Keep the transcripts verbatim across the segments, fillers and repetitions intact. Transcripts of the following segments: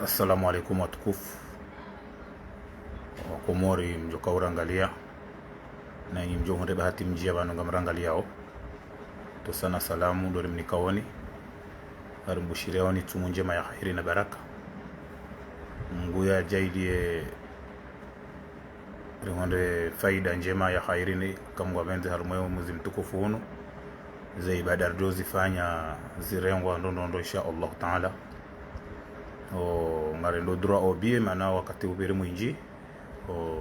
Assalamu alaikum watukufu. Wakomori mdjoka urangalia. Na nyi mdjo hundre bahati mdjia pvanu ngamrangaliyao. Ntosana salamu ndo rimnikaoni. Ngarimbushiriaoni tsumu ndjema ya khairi na baraka. Mngu yadjaaliye rihundre faida ndjema ya khairi ni kamwe ngapvendze harumwa ye mwezi mtukufu unu. Ze ibada ridjo zifanya zirengwa ndo ndo ndo, insha Allah Taala. O, ngarendo droit au but, mana wakati upviri mwindji. O,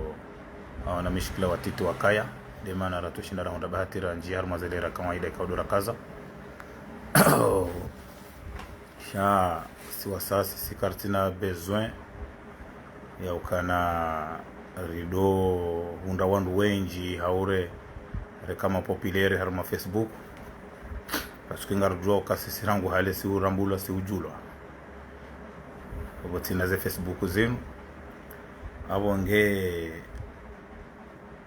awana mishikila watiti wakaya. Nde mana ratsushinda rahundra bahati randjie harumwa ze lera kawaida ikao ndo rakaza. Sha, si wasasi, si karitsina besoin ya ukana rido hundra wandru wendji haure reka ma populaire harumwa Facebook. Parce que ngaridjuao uka sisi rangu hale si urambulwa, si udjulwa. Apvo tsina ze Facebook zinu. Apvo nge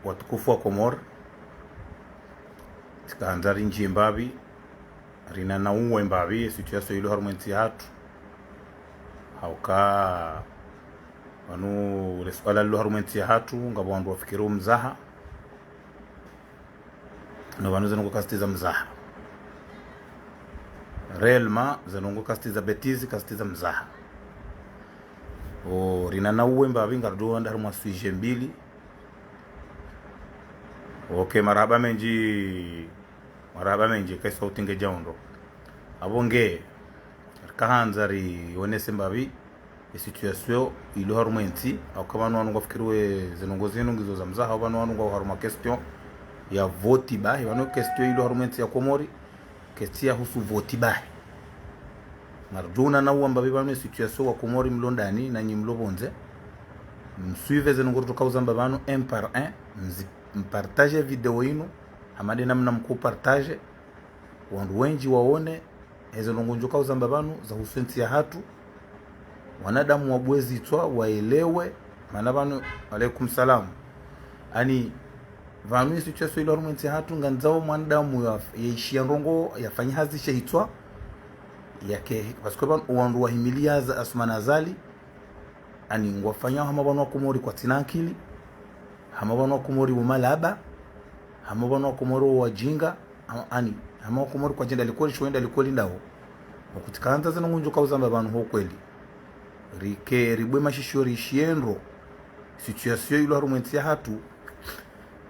watukufu wa Komori. Tsikahandza rindjie mbapvi, rinanauwe mbapvi ye situation ilo harumwa entsi yahatru. Hauka, pvanu le suala lilo harumwa entsi yahatru, ngapvo wandru wafikiri mzaha. No pvanu ze ndrongoo kazitsi za mzaha. Réellement, ze ndrongoo kazitsi za bêtise, kazitsi za mzaha. O, rinanauwe mbapvi, ngarido wandra harumwa sujet mbili. Ok, marahaba mendji. Marahaba mendji, kaisa utinge djaundo. Apvo nge, rikahandza rionese mbapvi ye situation ilo harumwa entsi, hauka pvanu wandru ngwafikiriwo ze ndrongoo zinu ngizo za mzaha, hauka pvanu wandru ngwao harumwa question ya voti bahi, pvanu question ilo harumwa entsi ya Komori, question yahusu voti bahi. Ngaridjo unanauwa mbapvi pvanu ye situation wa Komori mlo ndani na nyi mlo pvondze. Msuive ze ndrongoo ritsoka uzamba pvanu un par un, mzi-, mpartage video inu, hama nde namna mko partage, wandru wendji waone, eze ndrongoo ndjoka uzamba pvanu zahusu entsi yahatru. Wanadamu wabuwe zitswa, waelewe, mana pvanu, alaikum salam. Ani, pvanu ye situation ilo harumwa entsi yahatru, ngandzao mwanadamu ya, yaishia ndrongoo, yafanye hazi she hitswa, yake, parce que pvanu, wandru wahimiliya Aza-, Assoumani Azali, ani ngwafanyao hama pvanu wa Komori kwatsina ankili, hama pvanu wa Komori wo malaba, hama pvanu wa Komori wo wajinga, hama, ani, hama wa Komori kwadjenda likoli, sho wenda likoli ndawo. Wakati tsikahandza ze ndrongoo ndjoka uzamba pvanu ho kweli. Rike, ribuwe mashisho rishie ndro situation ilo harumwa entsi yahatru.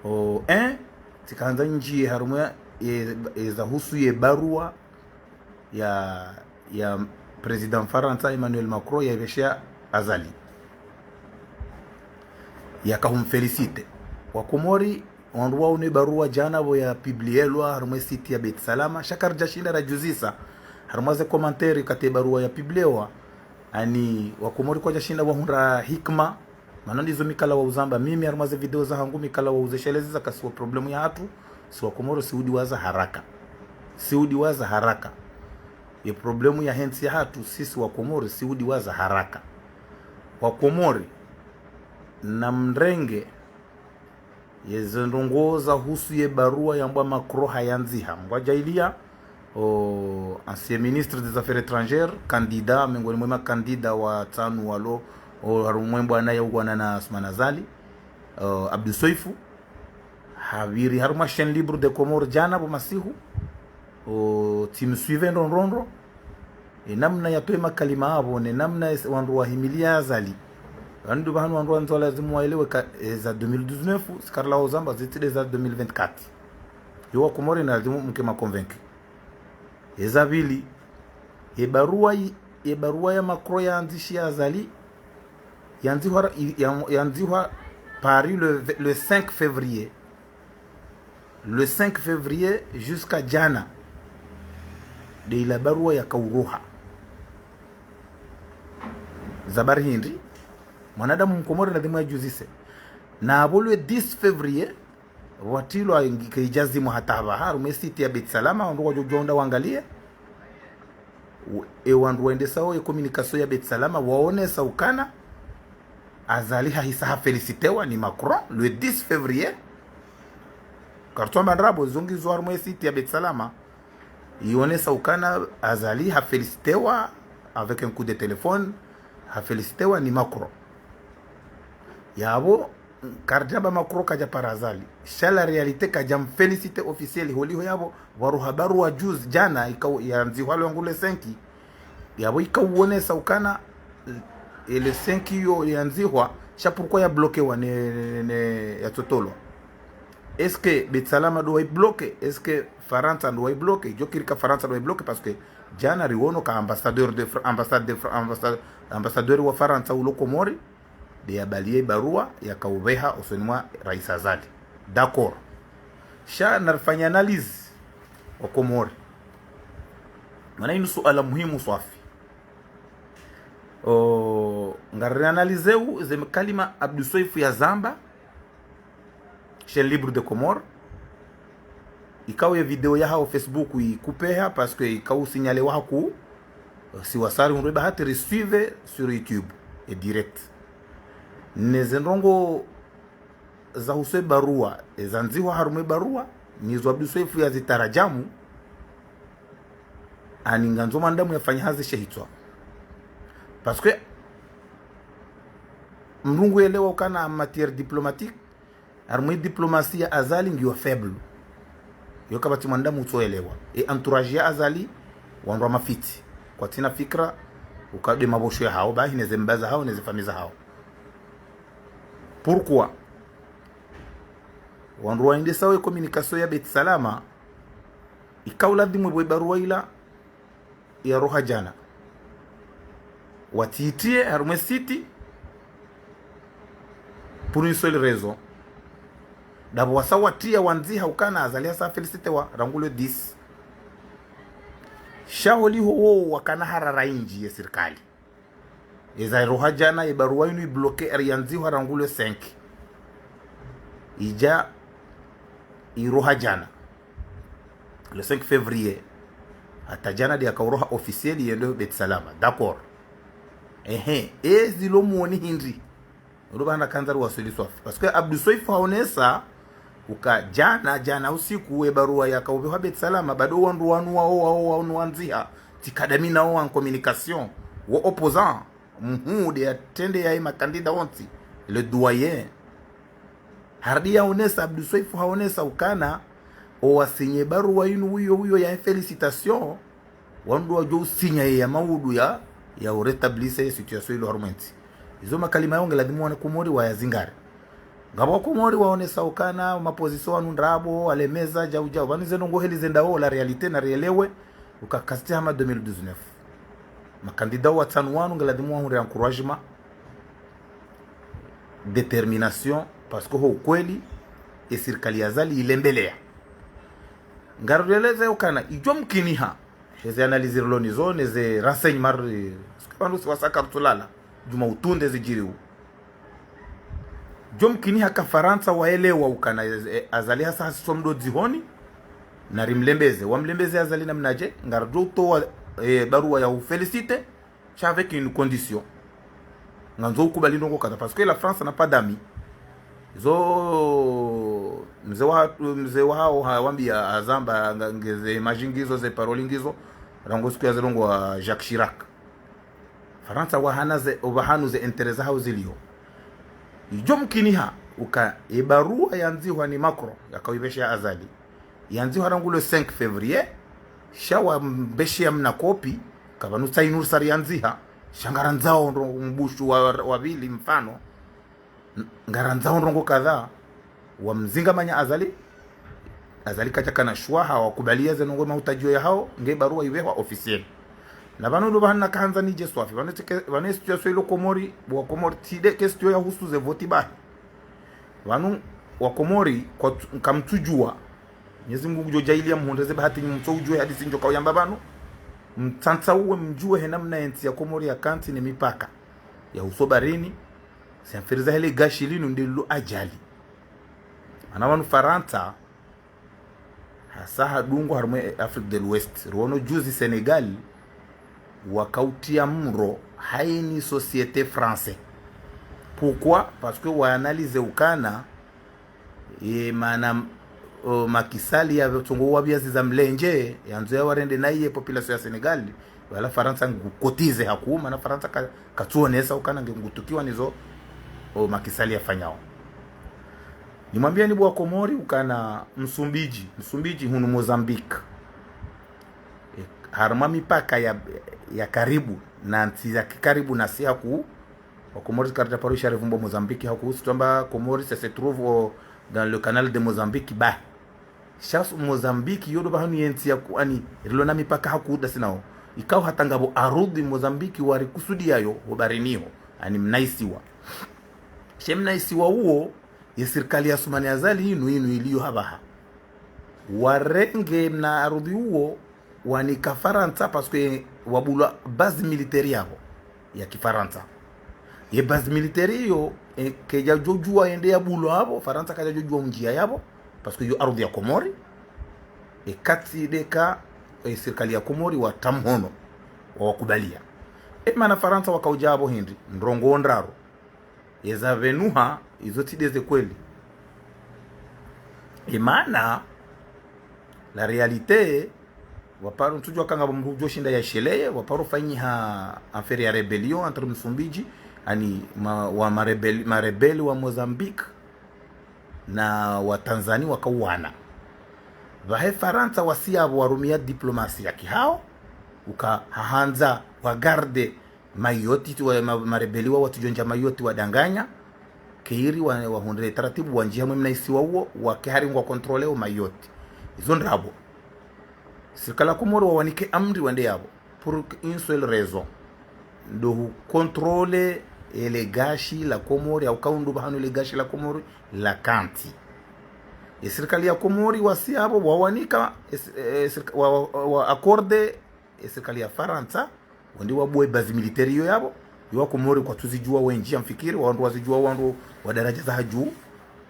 O, eh, tsikahandza ndjie harumwa ye, ye zahusu ye barua ya, ya Président Farantsa Emmanuel Macron yaipveshea Azali. Yaka humféliciter. Wa Komori, wandru waone barua djana pvo yapublielwa harumwa ye site ya Beit Salama. Sha karidjashinda radjuzisa harumwa ze commentaire wakati ye barua yapubliewa. Ani, wa Komori kwadjashinda wahundra hikima. Mana ndizo mikala wa uzamba, mimi harumwa ze video zahangu mikala wa uzeshelezeza ka si wa problème yahatru, si wa Komori, si udiwaza haraka. Si udiwaza haraka. Ye problème yahe ntsi yahatru, sisi wa Komori, si udiwaza haraka. Wa Komori, namrenge, ye ze ndrongoo zahusu ye barua yambwa Macron hayandziha. Ngwadjaaliya, o, ancien ministre des Affaires étrangères, candidat, miongoni mwa ma candidat watsanu walo, o, harumwa ye mbwana ya uwana na Assoumani Azali, o, Abdou Soefou, hapviri harumwa chaîne libre des Comores djana pvo masihu, o, tsimsuive ndro ndro ndro. E namna yatowe makalima apvo, ne namna es-, wandru wahimiliya Azali. Wandru pvahanu wandru wandzo lazimu waelewe ka, e, za deux mille dix-neuf, si karila uzamba zitsi nde za deux mille vingt-quatre. Yo wa Komori na lazimu mke ma convaincu. Eza pvili, e barua yi, e barua ya Macron yandzishiya Azali, yandzihwa ra-, ya, yandzihwa Paris le, le cinq février. Le cinq février jusqu'à djana, nde ila barua yaka uroha. Za bari hindri, mwanadamu mkomori lazimu yadjuzise. Na apvo le dix février, pvwatilwa ngi-, kayidjazimwa hata apvaha, harumwa ye site ya Beit Salama, wandru wadjo djwenda wangaliye. U-, e wandru wendesao ye communication ya Beit Salama, waonesa ukana, Azali hahisa hafélicitewa ni Macron, le dix février. Karitswamba ndrabo, zo ngizo harumwa ye site ya Beit Salama. Yionesa ukana Azali hafélicitewa avec un coup de téléphone. hafélicitewa ni Macron. Yapvo, kardjaba Macron kadja para Azali. Sha la réalité kadja mféliciter officiel, holiho yapvo, pvaroha barua juzi, djana, ikao, yandzihwa le rangu le cinq. Yapvo ikao uonesa ukana, e le cinq iyo yandzihwa, sha pourquoi ya bloquewa ne, ne, ne, ya tsotolwa. Est-ce que Beit Salama ndo wayi bloquer? Est-ce que Farantsa ndo wayi bloquer? Djo kiri ka Farantsa ndo wayi bloquer, parce que djana riwono ka ambassadeur de Fra-, ambassade de Fra-, ambassade, ambassadeur wa Farantsa ulo Komori, nde yabaliye barua yakaupveha osoni mwa Rais Azali. D'accord. Sha narifanye analyse wa Komori. Mana inu suala muhimu swafi. O, ngari analyser u ze kalima Abdou Soefo yazamba, Chaîne Libre des Comores. Ikao ye video yahawo Facebook ikupeha, parce que ikao signalé wahaku, si wasari hundre bahati risuivre sur YouTube, e direct. Ne ze ndrongoo zahusu e barua, ezandzihwa harumwa e barua, nizo Abdou Soefo yazitarajamu, ani ngandzo mwanadamu yafanye hazi she hitswa. Parce que mdru ngu yelewa ukana matière diplomatique, harumwa e diplomatie ya Azali ngiyo faible. Yo kapvatsi mwanadamu utsoelewa. E entourage ya Azali, wandru wa mafitsi. Kwatsina fikira, uka nde mabosho yahawo, bahi ne ze mba zahawo, ne ze famille zahawo. Pourquoi? Wandru waendesao e communication ya Beit Salama, ikao ladhimu epvo e barua ila yaroha djana. Watsitriye harumwa e site pour une seule raison. Ndapvo wasa watriya wandziha ukana Azali hasa félicitewa rangu le dix. Sha holiho wo wakana harara indji ye sirikali. Eza iroha djana, ye barua inu ibloqué, ari yandzihwa rangu le cinq. Idja iroha djana. Le cinq février. Hata djana nde yakauroha officiel yende Beit Salama. D'accord. Ehe, ezilo muoni hindri. Ulo bahana kandza ruwaswili swafi. Parce que Abdou Soefo haonesa, uka djana, djana usiku, e barua yakaupvehwa Beit Salama, bado wandru wanu wao, wao, wanu wandziha, tsi ka ndami nao en communication, wo opposant, mhuu nde yatrende yaye makandida wontsi, le doyen. Harudi yaonesa, Abdou Soefo haonesa ukana, owasinye barua inu wiyo, wiyo ya félicitation, wandru wadjo usinya ye ya maudu ya, ya urétablir ye situation ilo harumwa entsi. Izo makalima yawo nge ladhimu wana Komori wayazingare. Ngapvo wa Komori waonesa ukana, maposition wanu ndrabo, walemeza, djau, djau. Pvanu ze ndrongoo heli zendao, la réalité narielewe, uka kasti hama deux mille dix-neuf. Makandida watsanu wanu nge ladhimu wahundre encouragement, détermination, parce que ho ukweli, e sirikali ya Azali ilembeleya. Ngarureleze ukana, idjo mkiniha, heze analyse rilo nizo, neze renseignement ri-, parce que pvanu si wasaka rutsulala, djuma utunde zidjiriwo. Djo mkiniha ka Farantsa waelewa ukana, e, Azali hasa hasiso mdo dzihoni, na rimlembeze. Wamlembeze Azali namnadje, ngarudjo utowa, e, barua ya uféliciter, sha avec une condition. Ngandzo ukubali ndrongoo kadha, parce que la France n'a pas d'amis. Zo, mze wa, mze wahawo hawambiya hazamba, nga, nge ze image ngizo, ze parole ngizo, rangu siku ya zirongowa Jacques Chirac. Farantsa wahana ze, wahanu ze intérêt zahawo ziliyo. Idjo mkiniha, uka, e barua yandzihwa ni Macron, yakauipvesha Azali. Yandzihwa rangu le cinq février, sha wambesheya mna copie, ka pvanu tsainu risari yandziha, sha ngarandzao ndro-, mbushu wa, wa pvili mfano, n-, ngarandzao ndrongoo kadha, wamzinga manya Azali, Azali kadjakana shwaha, wakubaliya ze ndrongoo mahutadjiyo yahawo, nge barua ipvehwa officiel. Na pvanu ndo pvahanu nakahandza nidje swafi, pvanu tike, pvanu situation ilo Komori, wa Komori tsi nde question yahusu ze voti bahi. Pvanu wa Komori, kwa tu-, kamtsudjuwa. Mwenyezi Mungu ngudjo djaaliya mhundre ze bahati nyi mtso udjuwe hadisi ndjo kauyamba pvanu. Mtsantsauwe mdjuwe he namna entsi ya Komori yakantsi ne mipaka. Yahusu baharini, ze mfiri za hele gashi linu ndilo ajali. Mana pvanu Farantsa, hasa hadungu harumwa e Afrique de l'Ouest. Ruono juzi Sénégal, wakautriya mro hayini société français. Pourquoi? Parce que wa analyser ukana, e, mana, o, Macky Sall ya tsongo wapviya ziza mlendje, yandzo yawarende na iye population ya Sénégal, Wala Farantsa ngukotize hakuu, mana Farantsa ka, katsuonesa ukana nge ngutukiwa nizo o Macky Sall yafanyao. Nimwambiyeni bo wa Komori ukana Msumbiji, Msumbiji hunu Mozambique. E, harumwa mipaka ya, ya karibu, na ntsi za kikaribu nasi hakuu, wa Komori karidja paro isha revumbo Mozambique hakuu, sitwamba Komori, ça se trouve au, dans le canal de Mozambique, ba. Sha Mozambique, yo ndo bahanu ye ntsi ya ku, ani, rilo na mipaka hakuu dasi nao. Ikao hata ngapvo arudhi Mozambique warikusudiyayo, ho baharini ho, ani mna isiwa. She mna isiwa uwo, ye sirikali ya Assoumani Azali inu, inu iliyo hapvaha. Warenge mna arudhi uwo, wanika Farantsa, parce que wabulwa base militaire yapvo, ya kifarantsa. Ye base militaire iyo, e, kayidjadjodjuwa yende yabulwa hapvo, Farantsa kayidjadjodjuwa undjiya yapvo, parce que yo arudhi ya Komori, e, katsi deka, e, sirikali ya Komori watra mhono, wawakubaliya. E, mana Farantsa wakaudja hapvo hindri, ndrongoo ndraru. Eza pvenuha, izo tsi ndeze kweli. E mana, la réalité, waparo ntsudjuwa kanga mndru udjo shinda yasheleye, waparo fanyiha affaire ya rébellion entre Msumbiji, ani ma, wa ma rebel, ma rebelle wa Mozambique na wa Tanzanie wakauwana. Pvahe Farantsa wasi yapvo warumiya diplomasi ya kihao, uka hahandza wa garde Mayotte, tu wa, ma, ma rebelle wa watsudjondja Mayotte wadanganya, kayiri wa, wahundre taratibu wandjiya mwe mna isiwa uwo, wake hari ngwa contrôler o Mayotte. Izo ndrabo. Sirikali ya Komori wawanike amri wende yapvo. Pour une seule raison. Ndo hu contrôler ele gashi la Komori, au kaundu bahanu ele gashi la Komori, la kantsi. E sirikali ya Komori wasi yapvo, wawanika, e si, e sirika, wa, wa, wa accordé, e sirikali ya Farantsa, wende wabuwe base militaire iyo yapvo, yo wa Komori kwatsuzidjuwa wendji, ya mfikiri, wandru wazidjuwa wandru wa daraja za hadju,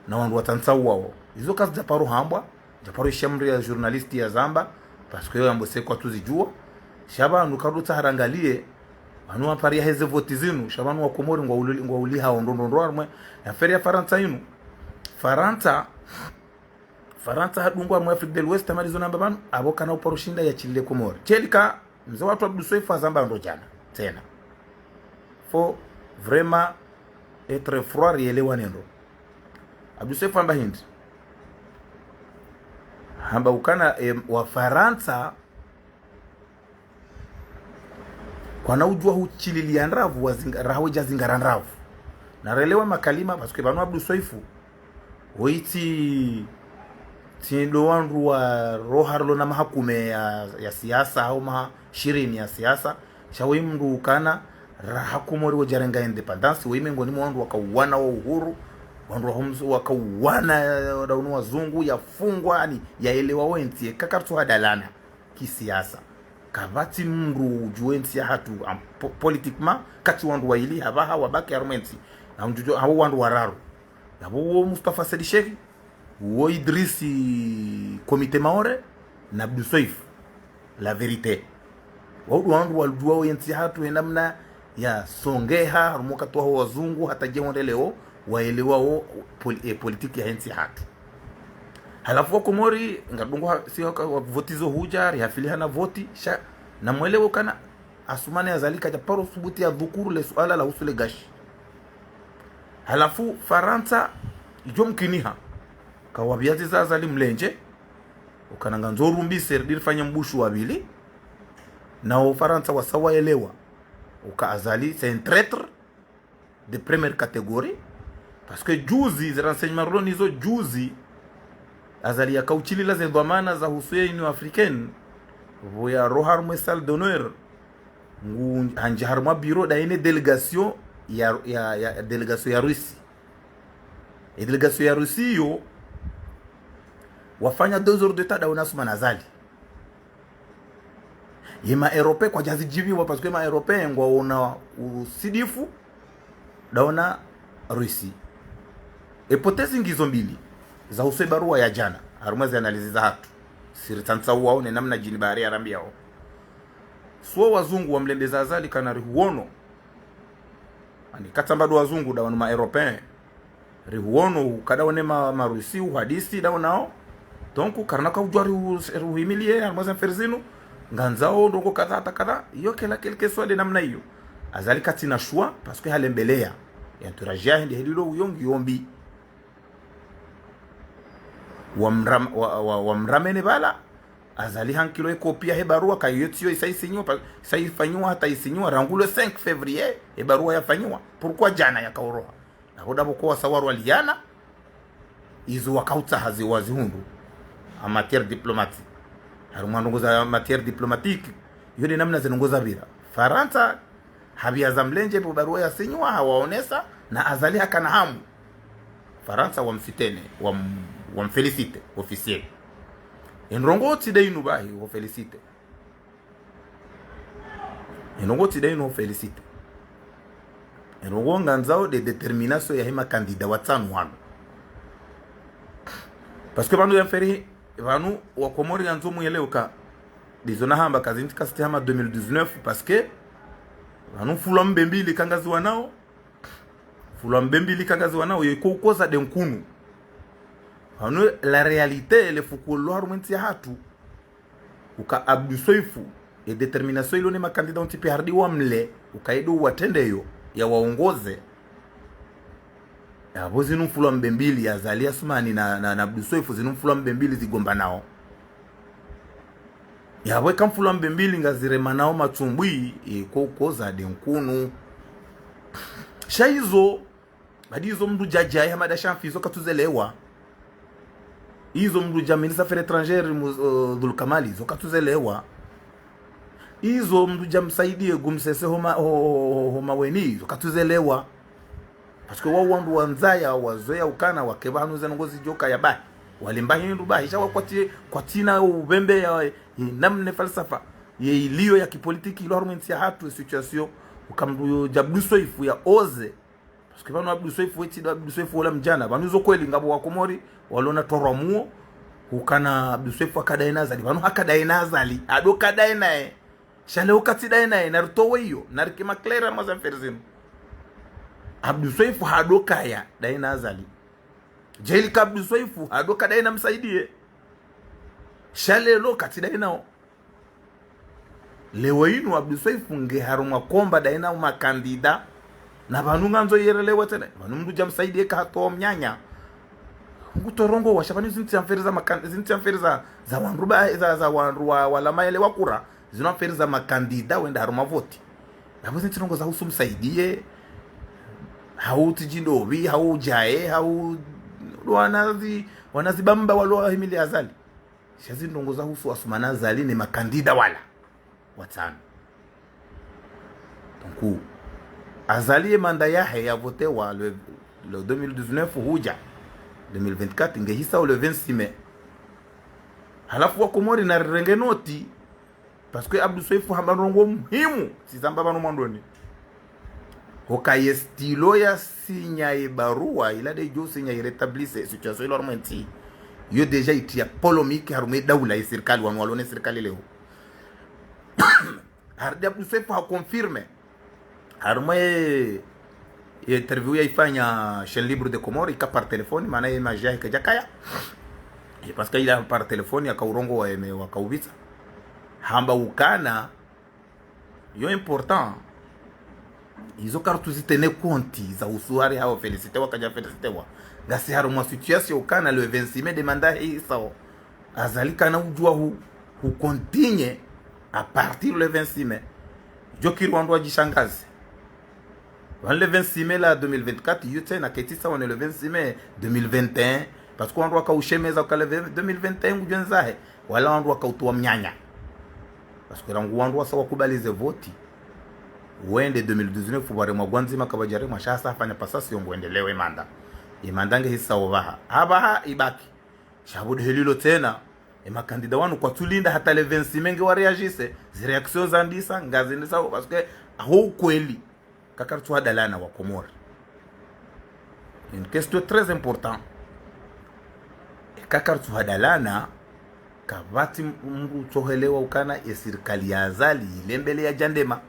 na wandru wa tsantsau wawo. Izo kazidja paro hambwa, dja paro isha mndru ya journaliste ya zamba, parce que yo yambo se kwatsuzidjuwa. Sha pvanu karutsa harangaliye, pvanu wapari ya heze voti zinu, sha pvanu wa Komori ngwa uli, ngwa uliha ndrongoo harumwa ye affaire ya Farantsa inu. Farantsa, Farantsa hadungwa harumwa Afrique de l'Ouest, amalizo namba pvanu, apvo kana uparo shinda yashilile Komori. Shelika, mze watru Abdou Soefo hazamba ndro djana, tsena. Faut vraiment être franc, rielewane ndro. Abdou Soefo hamba hindri. Hamba ukana, em, wa Farantsa, kwana udjuwa hushililiya ndravu, wazinga, raha wedja zingara ndravu. Na relewa makalima, parce que pvanu Abdou Soefo, woyi tsi, tsi ndo wandru wa roha rilo na mahakume ya, ya siasa, au maha shirini ya siasa, sha woyi mndru ukana, raha Komori wodja renga indépendance, woyi mengoni mwa wandru wakauwana wa uhuru, wandru wa humzu wakauwana, eh, da unu wazungu, yafungwa, ani, yaelewa wo entsi, ye kakartsu hadalana kisiasa. Kapvatsi mndru udjuwe ntsi ya hatru, am, po, politiquement, katsi wandru wayili, hapvaha, wabaki harumwa entsi. Na mdjudjo, hapvo wandru wararu. Yapvo wo Mustafa Said Cheikh, wo Idriss Comité Maore, na Abdou Soefo, La Vérité. Wao ndo wandru walidjuwa wo entsi ya hatru, ye namna yasongeha, harumwa wakati waho wazungu, hata dje wonde leo, waelewa wo poli, e, politiki ya entsi ya hatru. Halafu wa Komori, ngadungu ha, si waka, wa voti zo hudja, rihafiliha na voti, sha, na mwelewe ukana, Assoumani Azali kadja paro subuti ya dhukuru le suala la uhusu le gashi. Halafu Farantsa, idjo mkiniha. Kawapviyaziza Azali mlendje, ukana ngandzo rumbise, ridi rifanye mbushu wa pvili. Na o Farantsa wasa waelewa. Uka Azali, c'est un traître de première catégorie. Parce que juzi, ze renseignements rilo nizo juzi, Azali yakaushilila ze dhwamana za husu ye Union Africaine, pvo yaroha harumwa e salle d'honneur, ngu, handjia harumwa bureau da ine délégation ya, ya, ya, délégation ya Russie. E délégation ya Russie iyo, wafanya deux heures de temps da wana Assoumani Azali. Ye ma Européens kwadjazidjiviwa, parce que ma Européens ngwaona usidifu, da wana Russie. Hypothèse ngizo mbili, za husu e barua ya djana, harumwa ze analyse za hatru. Si ritsantsauwao ne namna djini bahari ya rambiyao. Swa wazungu wamlembeza Azali kana rihuono. Ani katsamba ndo wazungu da wanu ma Européens. Rihuono, ukada wone ma, ma Russie, uhadisi, da wonao. Donc, karina kaudjuwa ri u, ri uhimilie, harumwa ze affaires zinu. Ngandzao ndrongoo kadha hata kadha, iyo kela quel que soit nde namna iyo. Azali katsina choix, parce que halembeleya. Ye entourage yahe nde helilo uyo ngiyo mbi. Wamram-, wa, wa, wamramene pvala, Azali hankilo ye copie yahe barua, ka iyo tsiyo isa isinyiwa, pa, isa ifanyiwa hata isinyiwa, rangu le cinq février, ye barua yafanyiwa. Pourquoi djana yakaoroha? Nabo dabo ko wasa warwaliyana, izo wakautsaha zi wazihundru. En matière diplomatique. Harumwa ndrongoo za matière diplomatique, iyo nde namna ze ndrongoo zapvira. Farantsa, hapviya za mlendje pvo barua yasinyiwa, hawaonesa, na Azali hakana hamu. Farantsa wamsoutenir, wam-, wamféliciter, officiel. Ye ndrongoo tsi nde inu bahi, waféliciter. Ye ndrongoo tsi nde inu, waféliciter. Ye ndrongoo ngandzao nde détermination yahe ma candidats watsanu wanu. Parce que pvanu ye mferi, pvanu Wakomori ngandzo mwelewe uka, ndizo nahamba kazintsi kasiti hama deux mille dix-neuf, parce que pvanu mfulwa mbe mbili ka ngaziwanao, mfulwa mbe mbili ka ngaziwanao, yeko ukoza nde nkunu. Pvanu la réalité, le fukulo harumwa entsi yahatru, uka Abdou Soefo, ye détermination ilo ne ma candidats wontsi pia harudi wamle, uka ye ndo uwatrendeyo, yawaongoze. Yapvo zinu mfulwa mbe mbili, Azali Assoumani na, na, na Abdou Soefo, zinu mfulwa mbe mbili zigombanao. Yapvo eka mfulwa mbe mbili ngaziremanao matsumbwi, yeko ukoza nde nkunu. Sha izo, badi izo mndru djadja ya Hamada Shanfi, izo katsuzelewa. Izo mndru dja ministre affaires étrangères mu-, eh, Dhul Kamali, izo katsuzelewa. Izo mndru dja msaidiye Gumsese homa, ho-, ho-, ho-, homa weni, izo katsuzelewa. Parce que wao wandru wandzaya, wazoweya ukana, wake pvanu ze ndrongoo zidjoka ya bahi. Walemba hindru bahi, sha wakwatsi, kwatsina upvembe ya, eh, namna falsafa ye iliyo ya kipolitiki ilo harumwa entsi yahatru, situation, uka mndru dja Abdou Soefo yaoze. Parce que pvanu Abdou Soefo, wetsi ndo Abdou Soefo wola mdjana. Pvanu izo kweli ngapvo Wakomori walona torwa muo, ukana Abdou Soefo haka daye na Azali. Pvanu haka daye na Azali. Hado ka daye naye. Sha leo katsi daye naye. Naritowe iyo. Narike ma clair harumwa ze mferi zinu. Abdou Soefo hado kaya daye na Azali. Djeli ka Abdou Soefo hado ka daye na Msaidiye. Sha leo katsi daye nao. Leo inu Abdou Soefo nge harumwa combat daye na uma candidats. Na pvanu ngandzo yerelewe tsena. Pvanu mndru dja Msaidiye kahatowa mnyanya. Ngutorongowa sha pvanu zintsi affaires za ma can-, zintsi affaires za, za wandru ba, za, za wandru wa, wala mayele wa kura. Zinu affaires za ma candidats wenda harumwa voti. Yapvo zintsi ndrongoo zahusu Msaidiye, hau tsidjindopvi, hau djaye, hau wanazi, wanazi bamba walo wahimili Azali. Sha zindrongoo zahusu Assoumani Azali ne ma candidats wala watsanu. Donc, Azali ye mandat yahe yavotewa le, le deux mille dix-neuf hudja deux mille vingt-quatre, nge hisao le vingt-six mai. Halafu Wakomori narirenge noti, parce que Abdou Soefo hamba ndrongoo muhimu, tsizamba pvanu mwandoni. Hoka ye stylo ya sinya ye barua, ila nde idjo sinya i rétablisse situation ilo harumwa entsi. Yo déjà itriya polémique harumwa ye daula, ye sirikali, wanu walo ne sirikali leo. Harudi Abdou Soefo ha confirmer. Harumwa ye, ye interview yaifanya Chaîne Libre des Comores, ika par téléphone, mana ye maji yahe kaidjakaya. Ye parce que ila par téléphone, yakaurongowa ye me wakauvitsa. Hamba ukana, yo important. Izo karitsuzitene konti, zahusu hari hawo félicité wa, kadja félicité wa. Ngasi harumwa situation ukana le vingt-six mai nde mandat yahe isao. Azali kana udjuwa hu, hu continuer à partir le vingt-six mai. Djo kiri wandru wadjishangaze. Pvanu le vingt-six mai la deux mille vingt-quatre, yo tsena ketsi sawa ne le vingt-six mai deux mille vingt et un. Parce que wandru wakaushemeza uka le vingt, deux mille vingt et un ngudjo ndzahe. Wala wandru wakautowa mnyanya. Parce que rangu wandru wasa wakubali ze voti, wende deux mille dix-neuf, pvare mwa gwandzima kapvadjaremwa, sha hasa hafanya passation ngwendelewe mandat. Ye mandat nge hisao pvaha. Hapvaha ibaki. Sha pvo nde helilo tsena, ye ma candidats wanu kwatsulinda hata le vingt-six mai nge wa réagisse, zi réactions zandisa, ngazindisa, parce que ho ukweli, kakaritsuhadalana Wakomori. Une question très importante. Kakaritsuhadalana, kapvatsi mndru utsohelewa ukana ye sirikali ya Azali ilembeleya djandema.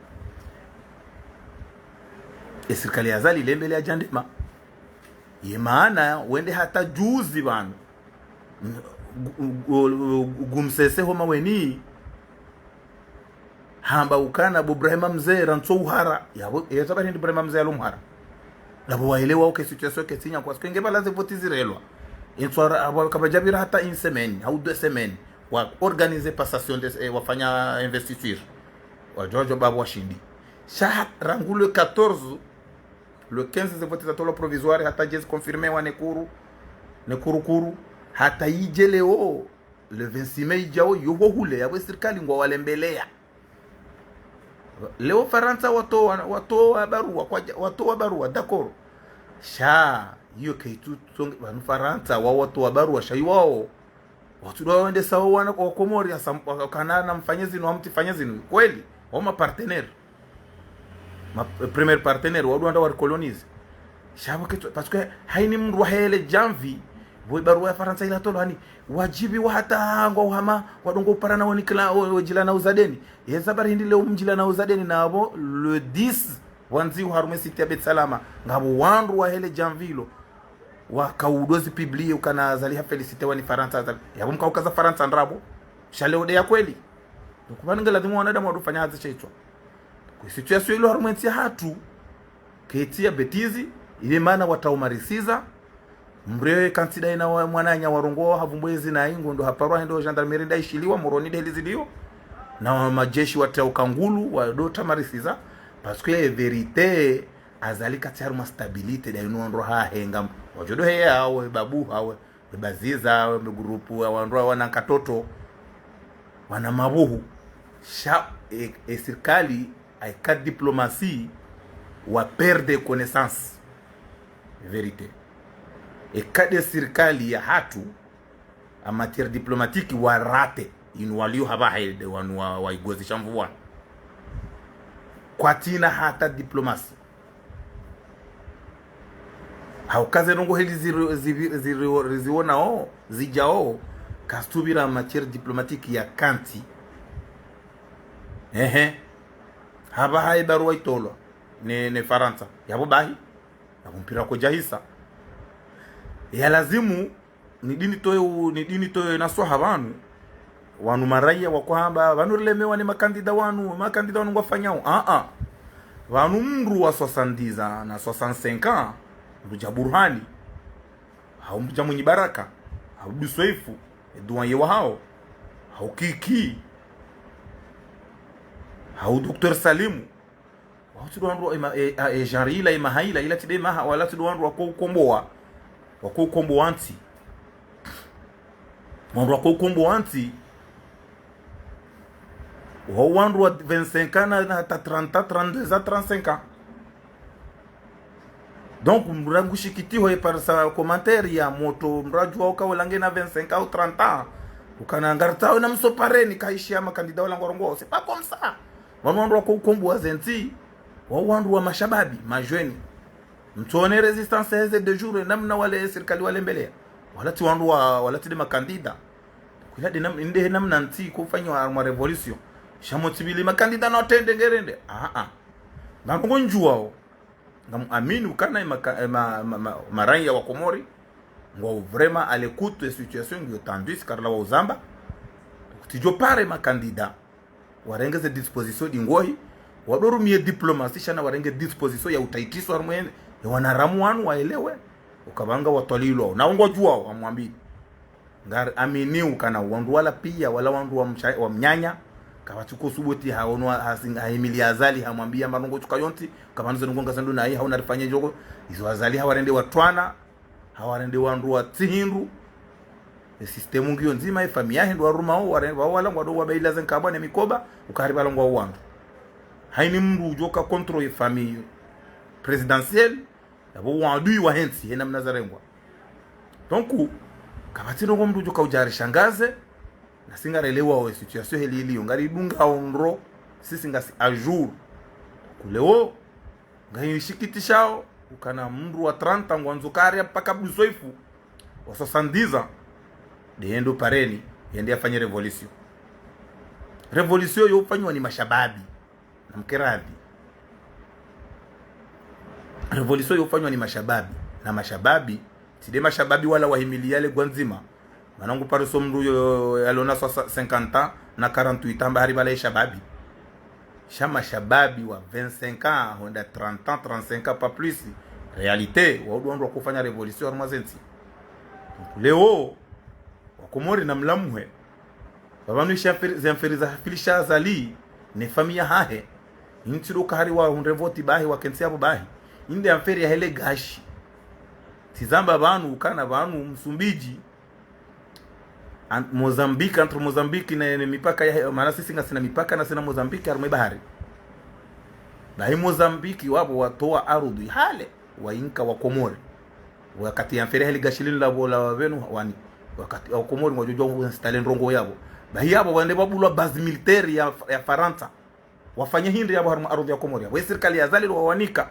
Ye sirikali ya Azali ilembeleya djandema. Ye maana wende hata juzi pvanu, gu-, gu-, gu-, Gumsese homa weni, Hamba ukana bo Ibrahima Mze rantso uhara. Yapvo, yeza bari ndi Ibrahima Mze yalo mhara. Lapvo waelewa uka situation ketsi nya, parce que nge pvala ze voti zirelwa. Intswara, apvo kapvadjapvira hata une semaine, hau deux semaines. Wa organiser passation de, eh, wafanya investiture. Wadjo, wadjo pvapvo washindi. Sha rangu le quatorze, le quinze ze voti zatolwa provisoire, hata djezi confirmé wa ne kuru, ne kuru kuru. Hata idje leo, le vingt-six mai idjao, yo ho hule, yapvo sirikali ngwa walembeleya. Leo Farantsa watowa, watowa barua, kwadja, watowa barua, d'accord. Sha, iyo kaitsu tsonge, pvanu Farantsa wa watowa barua, sha iwao. Watsu ndo wende sawa wana wa Komori, asa, wa, kana na mfanye zinu, wa mtsifanye zinu. Kweli, wa ma partenaire. Ma, premier partenaire, wa ndo wanda wa recoloniser. Sha pvo ketsu, parce que haini mndru wa hele djamvi, pvo barua ya Farantsa ila tolwa hani, wadjibiwa hata ngwa uhama, wa ndo ngo upara na woni kila, o, o djila na uzadeni. Yeza bari hindri leo mdjila na uzadeni na apvo, le dix, wandzi uharumwa e site ya Beit Salama. Ngapvo wandru wa hele djamvi lo. Waka udo zi publier ukana Azali ha félicité wani Farantsa Azali. Yapvo mka ukaza Farantsa ndrabo. Sha leo nde ya kweli. Donc, pvanu nge lazimu wanadamu wadufanya hazi shitswa. Kwa situation ilo harumwa entsi yahatru, ketsi ya bêtise, ile mana wataumarisiza, mre kantsi dayi na wa, mwananya warongoa, havumbwa ezi na ingo, ndo haparwa hende o gendarmerie nda ishiliwa, Moroni nde heli zilio, na wa majeshi wa tauka ngulu, wa ndo tamarisiza, parce que vérité, Azali katsi harumwa stabilité, dayi no ndro ha henga, wadjo ndo heya hawe, babu hawe, we Baziza, we groupe, wa wandru wa wana nkatoto, wana mabuhu. Sha, e, e sirikali, eka diplomatie, wa perdre connaissance. Vérité. Eka nde sirikali yahatru, en matière diplomatique, wa raté. Inu walio hapvaha nde wanu wa, wa igozi sha mvu wanu. Kwatsina hata diplomatie. Hauka ze ndrongoo heli ziri, ziri, ziri, rizionao, zidjao, kazitsupvira matière diplomatique ya kantsi. Ehe. Hapvaha ye barua itolwa, ne, ne Farantsa. Yapvo bahi. Yapvo mpira kodjahisa. Ya lazimu, ni dini toyo, ni dini toyo naswaha pvanu. Wanu maraya wakohamba, pvanu rilemewa ni makandida wanu, makandida wanu ngwafanyao. Ah, ah. Pvanu mndru wa soixante-dix ans na soixante-cinq ans, mndru dja Burhani, hau mndru dja Mwinyi Baraka, hau Abdu Swaifu, Edouard Yewahao, hau Kiki, hau Docteur Salimu, wao tsi ndo wandru wa ima, e, a, e, genre ila, imaha ila, ila tsi nde maha, wala tsi ndo wandru wako ukombowa, wako ukombowa ntsi. Wandru wako ukombowa ntsi, wao wandru wa vingt-cinq ans na, na hata trente ans, trente-deux ans, trente-cinq ans. Donc, mndru ngushikitiho ye parisa commentaire ya moto, mndru adjua uka wala ngena vingt-cinq ans ou trente ans. Ukana ngaritsaho na msopareni kaishiya makandida wala ngwarongoao. C'est pas comme ça. Wanu wandru wako ukombowa ze ntsi, wao wandru wa mashababi, majeunes. Mtsone résistance heze deux jours, namna wale sirikali walembeleya. Wala tsi wandru wa, wala tsi nde makandida. Kula nde nam, nde namna ntsi kofanywa harumwa révolution. Sha mtsipvili makandida na watrende ngerende. Ah, ah. Ngamkondjuwao. Ngamuamini ukana ye maka, e ma, ma, ma, maraya wa Komori ngwao vraiment à l'écoute de situation ngiyo tandwisi karila wa uzamba. Kutsidjo pare makandida warenge ze disposition ndingohi, wadorumie diplomatie sha na warenge disposition ya utaitiso harumwa ye wanaramu wanu waelewe, uka pvanga watwalilwao. Na ngwadjuwao, amwambie. Ngariamini ukana wandru wala pia, wala wandru wa msha, wa mnyanya, kapvatsi kosubuti haono, hasi, hahimili Azali, hamwambia marongo tsuka yontsi, kapvanu ze ndrongoo ngazendo nayi, haona rifanye ndjoko, izo Azali hawarende watrwana, hawarende wandru wa tsi hindru, e système ngiyo ndzima, e famille yahe ndo warumao, ware, wa wala ngwado wabaila ze nkabwa ne mikoba, ukari pvala ngwao wandru. Haini mndru udjoka contre e famille présidentielle, yapvo wadui wahe ntsi, he namna zarengwa. Donc, kapvatsi ndrongoo mndru udjoka udja arishangaze, nasi ngarelewao e situation heli iliyo, ngaridungao ndro, sisi ngasi à jour. Kuleo, ngayishikitishao, ukana mndru wa trente ans ngwandzo kari mpaka Abdu Swaifu, wa soixante-dix ans, nde yende pareni, yende yafanye révolution. Révolution yo ufanywa ni mashababi. Namkeradhi. Révolution yo ufanywa ni mashababi. Na mashababi, tsi nde mashababi wala wahimili yale gwandzima. Mana ngupariso mndru yo, yalona soixante, cinquante ans na quarante-huit ans amba hari pvala ye shababi. Sha mashababi wa vingt-cinq ans, hwenda trente ans, trente-cinq ans, pas plus. Réalité, wao ndo wandru wakofanya révolution harumwa zentsi. Donc, leo, Wakomori namlamuhe. Pvapvanu isha mferi, ze mferi za hafilisha Azali, ne famiyi yahahe. Intsi ndo kahari wahundre voti bahi, wakentsi yapvo bahi. Inde mferi yahele gashi. Tsi zamba pvanu, ukana pvanu, Msumbiji, An-, Mozambique, entre Mozambique ne, ne mipaka ya, mana sisi ngasina mipaka na sina Mozambique harumwa bahari. Bahi Mozambique wapvo watowa arudhu hale, wainka Wakomori. Wakati ya mferi heli gashi linu lapvo la wapvenu wani. Wakati Wakomori ngwadjo djuwa kuinstale ndrongoo yapvo. Bahi yapvo wende wabulwa base militaire ya, ya Farantsa. Wafanya hindri yapvo harumwa arudhu ya Komori yapvo? Ye sirikali ya Azali ndo wawanika.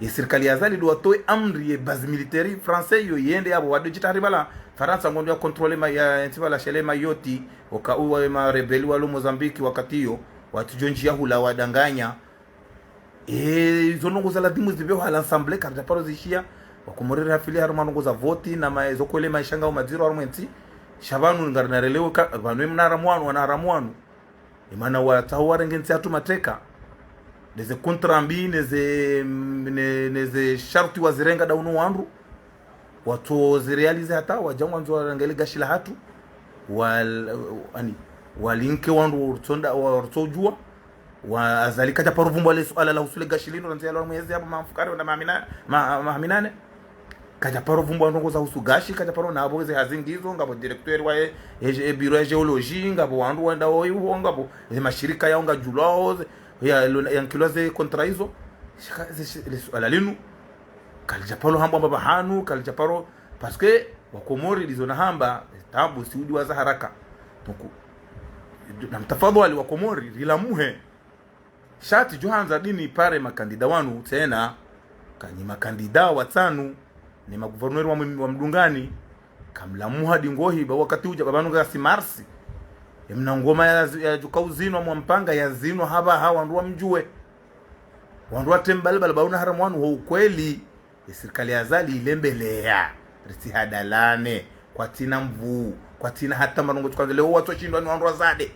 Ye sirikali ya Azali ndo watowe amri ye base militaire français yo yende yapvo, wado djitahari pvala Farantsa ngondo ya contrôler ma, ya ntsi pvala shele Mayotte, oka uwa ye ma rebelle walo Mozambique wakati yo, watsudjo ndjiya hula wadanganya. E, izo ndrongoo za ladhimu zipveho à l'ensemble, karidja paro zishiya, Wakomori rihafili harumwa ndrongoo za voti, na ma, zo kwele maisha ngao madziro harumwa entsi, sha pvanu ngarina relewe ka, pvanu emna haramu wanu, wana haramu wanu. Imana watsaho warenge ntsi yahatru mateka. Neze contrat mbi, neze, ne, neze sharti wazirenga nda unu wandru. Watso ziréaliser hata, wadja ngwandzo warenge le gashi lahatru. Wal, ani, walinke wandru waritsonda, waritsodjuwa. Wa Azali kadja paro vumbwa le suala lahusu le gashi linu, randzi yalo mwezi yapvo mafukare, wenda maha mina, ma, maha minane. Kadja paro vumbwa ndrongoo zahusu gashi, kadja paro na apvo ze hazi ngizo, ngapvo directeur wa e, e, e bureau ya géologie, ngapvo wandru wenda oiwo, ngapvo ze mashirika yao ngadjulwao, ze, ya, lo, yankilwa ze contrat izo. Shika, ze, ze, le suala linu, kalidja paro hambwa mbapvi hanu, kalidja paro, parce que Wakomori ndizo nahamba, tabu, si udiwaza haraka. Donc, namtafadhwali Wakomori, rilamuhe. Sha tsidjohandza ndini pare makandida wanu tsena, kanyi makandida watsanu, ne magouverneur wa, wa mdungani, kamlamuha ndingohi, ba wakati udja, ba pvanu ngasi mars. Emna ngoma ya, yadjuka uzinwa mwampanga, yazinwa hapvaha wandru wamdjuwe. Wandru watembalbal, ba una haramu wanu ho ukweli. Ye sirikali ya Azali ilembeleya, ritsihadalane, kwatsina mvuu, kwatsina hata marongo tsukanze. Leo watsoshindwa ni wandru wazade.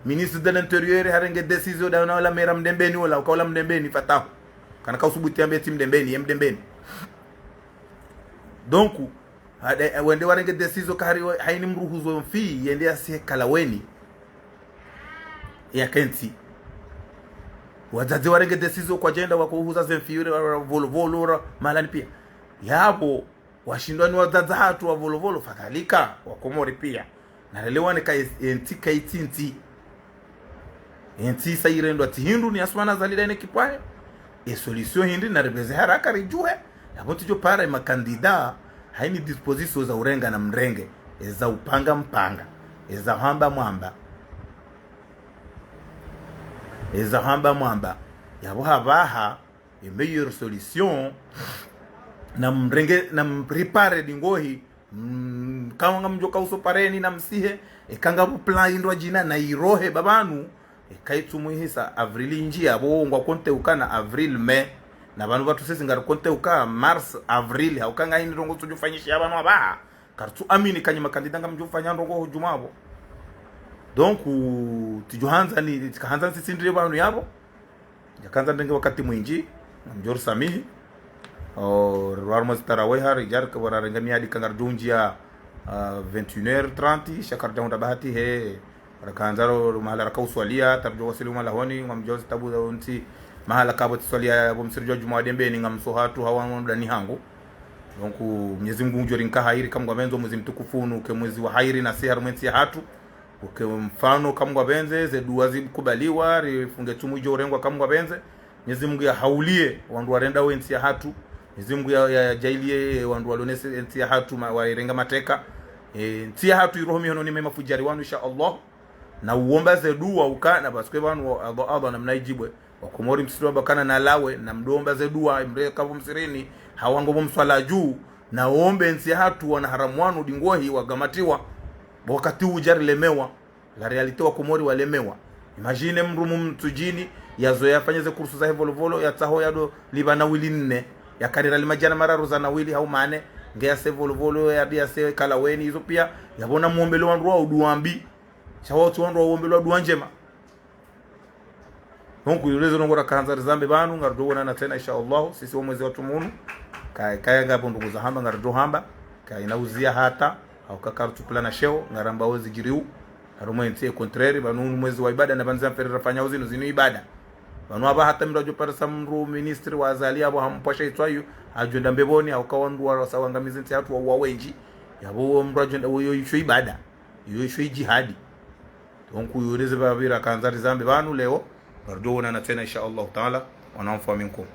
Ministre de l'Intérieur harenge décision nda una ola mera Mdembeni ola, uka ola Mdembeni Fatahu. Kana kausubuti yambe tsi Mdembeni, ye Mdembeni. Donc, hade, wende warenge décision kahari wa, haini mruhuzo mfi, yende yasihe Kalaweni. Yakentsi. Wadzadze warenge décision kwadjenda wakohuza ze mfi ure, wa, wa, Volovolo, ra, mahalani pia. Yapvo, washindwa ni wadzadze hatru wa Volovolo, fadhalika, Wakomori pia. Narelewane ka es, entsi ka itsi ntsi. Entsi isa irendwa tsi hindru ni Assoumani Azali nda ine kipwahe. E solution hindri naripveze haraka ridjuhe. Yapvo tsidjo para e makandida, haini disposition za urenga namrenge, eza upanga mpanga, eza hamba mwamba, eza hamba mwamba. Yapvo hapvaha, e meilleure solution, namrenge, namripare ndingohi, mm, kama ngamdjo kauso pareni namsihe, eka ngapvo plan indrwadjina nairohe ba pvanu, eka itsumuhisa avril indji yapvo ngwa konte uka na avril, mai, na pvanu pvatru sisi ngari konte uka mars, avril, hauka ngahini ndrongoo tsudjofanyishiha pvanu apvaha. Karitsu amini kanyi makandida ngamdjofanya ndrongoo ho djumwa pvo. Donc, tsidjohandza ni, tsikahandza nisisindire pvanu yapvo. Djakandza ndrenge wakati mwindji, ngamdjorisamihi. O, rwarumwa zitaraweha, ridja rika wararenga miadi ka ngaridjo undjia, ah, vingt et une heures trente, sha karidja hundra bahati he. Rakandza ro, ro mahala rakauswalia, taridjo wasili malahoni, ngamdjo zitabu za ontsi, mahala kapvo tsiswalia, pvo msiridjo djumwa wa Dembeni, ngamsoha tu hawa ndani hangu. Donc, Mwenyezi Mungu ngudjo rinka hairi, kamngwapvendzo mwezi mtukufu unu, uke mwezi wa hairi nasi harumwa entsi yahatru. Uke mfano kamngwapvendze, ze dua zikubaliwa, rifunge tsumu idjo urengwa kamngwapvendze. Mwenyezi Mungu yahaulie, wandru warenda wo entsi yahatru. Mwenyezi Mungu ya, ya, yadjaalie, wandru walonese entsi yahatru, ma, wairenga mateka. E, entsi yahatru iroho mihononi mwe mafudjari wanu, insha Allah. Na uomba ze dua ukana, parce que pvanu wa, Allah, Allah, namna idjibwe. Wakomori msiri wabakana na lawe, namdomba ze dua, imre kapvo msirini, hawango pvo mswala dju, na uombe entsi yahatru wana haramu wanu ndingohi wagamatiwa. Wakati udja rilemewa. La réalité Wakomori walemewa. Imagine mdru mumtsudjini, yazo yafanye ze kursu zahe Volovolo, yatsaho yado liba nawili nne. Yakarira lima djana mararu za nawili hau mane, nge yase Volovolo, yadi yase Kalaweni, izo pia, yapvo namuombele wandru wao dua mbi. Sha wao tsi wandru waombelwa dua ndjema. Donc, yo lezo ndrongoo rakandza rizambe pvanu, ngaridjo wonana tsena, insha Allah, sisi wo mwezi wa tsumu unu. Ka, kaya ngapvo ndrongoo za hamba, ngaridjo hamba. Kayina uziya hata, hauka karitsupvulana sheo, ngaramba wo zidjiriyo. Harumwa entsi, au contraire, pvanu unu mwezi wa ibada, na pvanu ze mfere rafanyao zinu, zinu ibada. Pvanu apvaha hata mndru adjo parisa mndru ministre wa Azali apvo hampvasha itswayo, adjo enda mbepvoni, hauka wandru wa, wasa wangamiza entsi yahatru wa, wa wendji. Yapvo wo mndru adjo enda, wo yo isho ibada. Yo isho ijihadi. Donc, yo lezo pvapvira rakandza rizambe pvanu leo, ngaridjo wonana tsena, insha Allah Ta'ala, wana mfwa minkum.